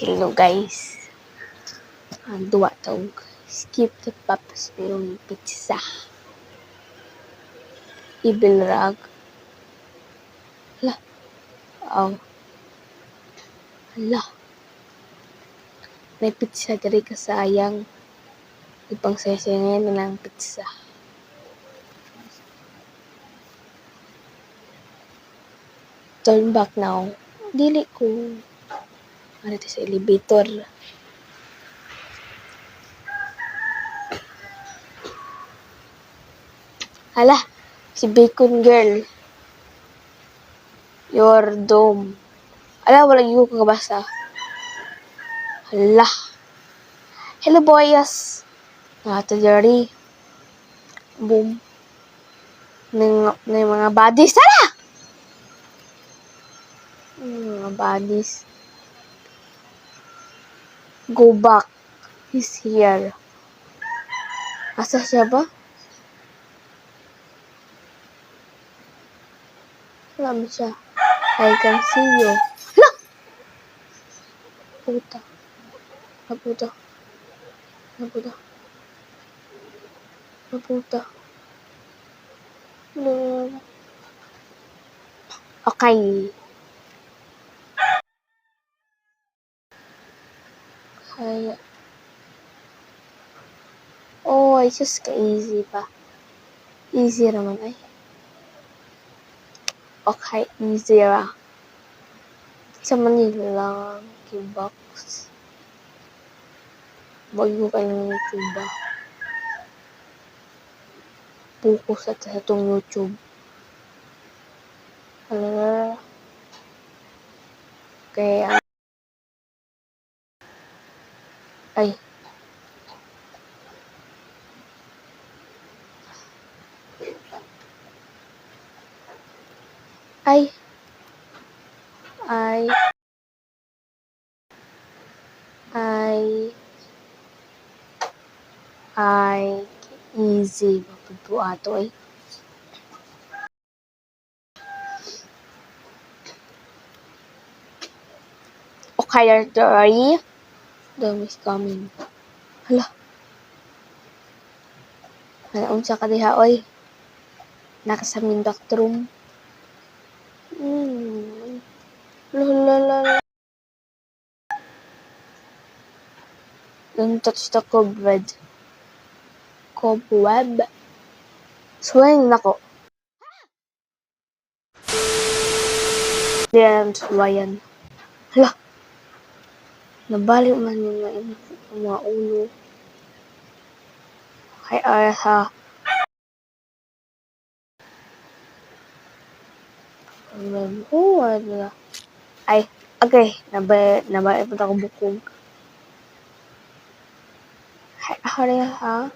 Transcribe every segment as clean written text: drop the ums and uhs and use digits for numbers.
Hello guys. Ang duwa tog skip the paps pero pizza. Evil rag. Hala. Aw. Hala. May pizza diri kasayang. Ipang saysay na lang pizza. Turn back now. Dili ko. Ano ito sa elevator? Hala, si Bacon Girl. Your dome. Ala, wala yung kakabasa. Hala. Hello, boys. Nata Jerry. Boom. Ng, ng mga bodies. Hala! Mga bodies. Go back. He's here. Asa siya ba? Wala mo siya. I can see you. Hala! Puta. Naputa. Naputa. Naputa. Hala. Okay. Kaya. Oh, ay sus ka-easy pa. Easy naman ay. Okay, easy ra. Sa Manila lang, box. Bago ka ng YouTube ba? Focus at sa itong YouTube. Hala. Kaya, ay. Ay. Ay. Ay. Ay. Easy. Maputo ato eh. Okay, ready? Dome is coming. Hala. Hala, unsa ka diha, oy. Nakasamin bathroom. Hala, hala, hala. Don't touch the cobweb. Cobweb? Swing nako. Diyan, suwayan. Hala. Nabalik man yung mga ulo. Kay ay ha. Oh, ano. Ay, okay. Nabalik pa ako bukog. Ay, hari ha.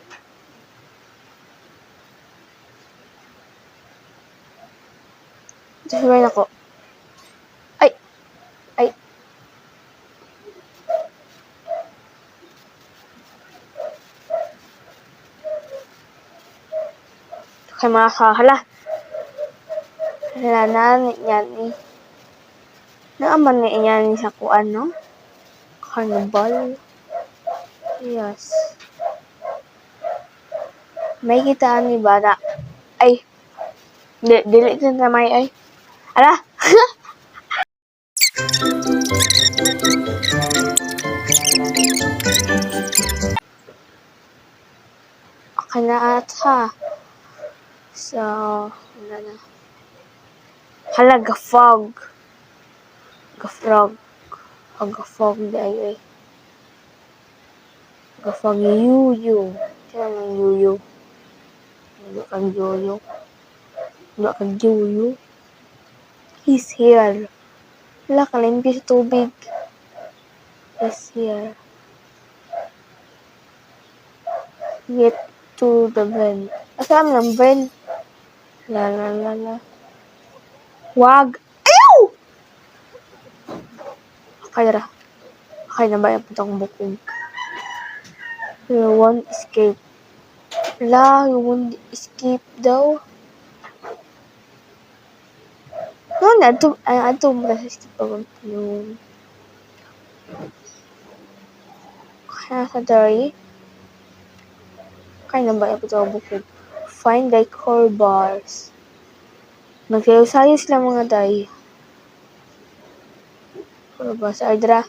Suwayan ako. Ay! Ay! Kay mga kahala. Hala na, yan ni. Naaman ni yan sa kuan, no? Carnival. Yes. May kitaan ni bata. Ay! Dili na may ay. Ala! Okay na ata. So, wala na. Hala, gafog. Gafrog. O gafog di ay ay. Gafog yuyu. Kaya ng yuyu. Wala kang yuyu. Wala kang yuyu. He's here. Wala, kalimpi sa tubig. He's here. Get to the vent. Asa ang vent? La la la la. Wag. Ayaw! Okay ra. Okay na ba yung puntang bukog? You won't escape. La, you won't escape daw. No, na ato, ay, ato mo sa escape pa yung Nasa diri. Kaya na ba ito bukog? Find the crowbars. Magsayo-sayo sila, mga day. Crowbars. Ay, dra.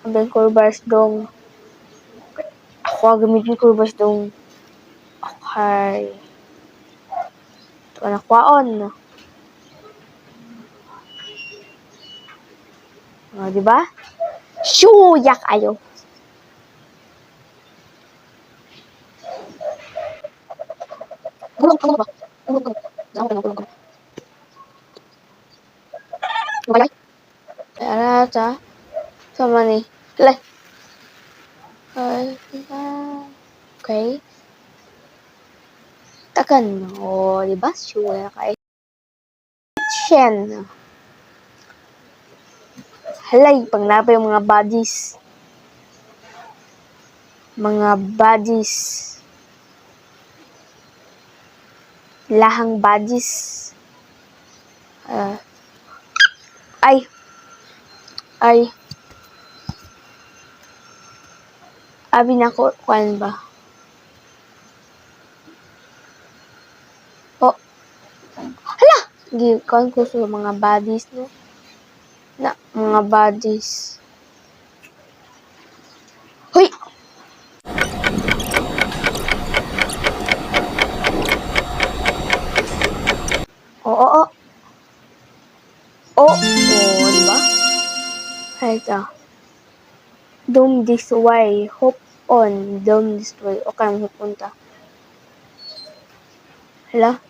Ang crowbars dong. Ako gamitin crowbars dong. Okay. Ito na kwaon. O, di ba? Shuyak ayo. Gulong, gulong ba? Gulong, gulong. Gulong, gulong, gulong. Okay. Ara ta. Sama ni. Lay. Ay, okay. Takan. O, di ba? Shuyak ay. Kitchen. Halay, panglabay yung mga bodies. Mga bodies. Lahang bodies. Ay. Ay. Abi na ko, kuan ba? Oh. Hala! Gi, kuan ko sa mga bodies, no? Na, mga bodies. Hoy! Oo. Oh, di ba? Ay, ito. Doom this way. Hop on. Doom this way. Okay, hop on ta. Hala.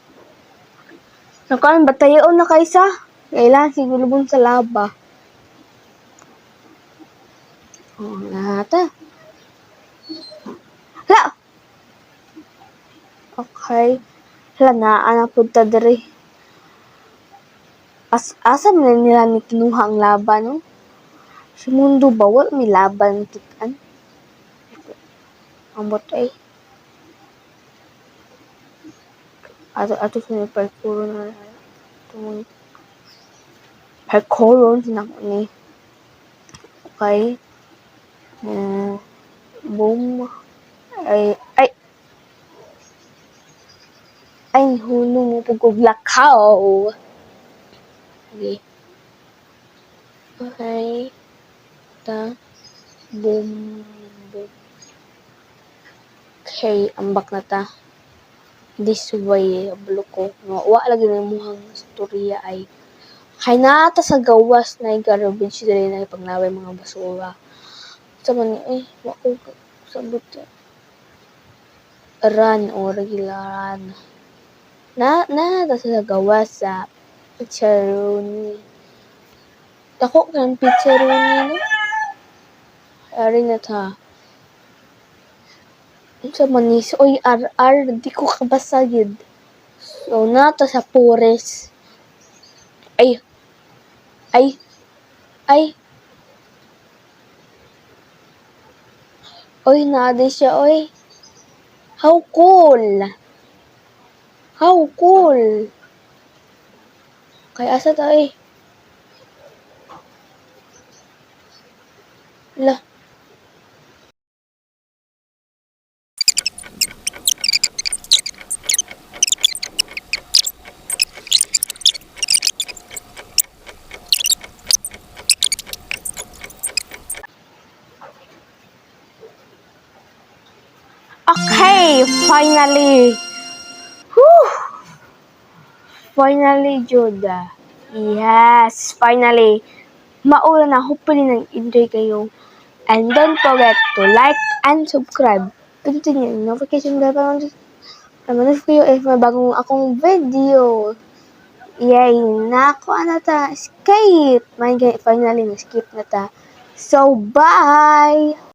Nakaan, batayon na kaysa. Kailangan siguro sa laba. Oo, nata. Hala! Okay. Hala, naa na punta diri. Asa man nila ni kinuha ang laba, no? Sa mundo ba, wala may laban kitaan. Ambot ay. Ato ato sa parkour na. Ito parkour na ni. Okay. Boom. Ay, ay. Ay, hunong mo pag lakaw. Okay. Okay. Ta. Boom. Boom. Okay, ambak na ta. This way, bulo ko. No, wa lagi na muhang istorya ay. Kay nata sa gawas na garbage diri na ipaglaway mga basura. Sa man eh, wa ko sabot. Run o regular run. Na na ta sa gawas sa pizzeria. Dako kang pizzeria, no? Ari na ta. Unsa man ni? Oy, RR, di ko kabasa gid. So, nata sa forest. Ay. Ay. Ay. Oy, naa siya, oy. How cool. How cool. Kay asa ta eh? La. Okay, finally. Whew. Finally, Judah. Yes, finally. Maura na, hopefully nag-enjoy kayo. And don't forget to like and subscribe. Pindutin niyo yung notification bell para ma-notify kayo if may bagong akong video. Yay! Nakuha na ta. Escape! Finally, na-escape na ta. So, bye!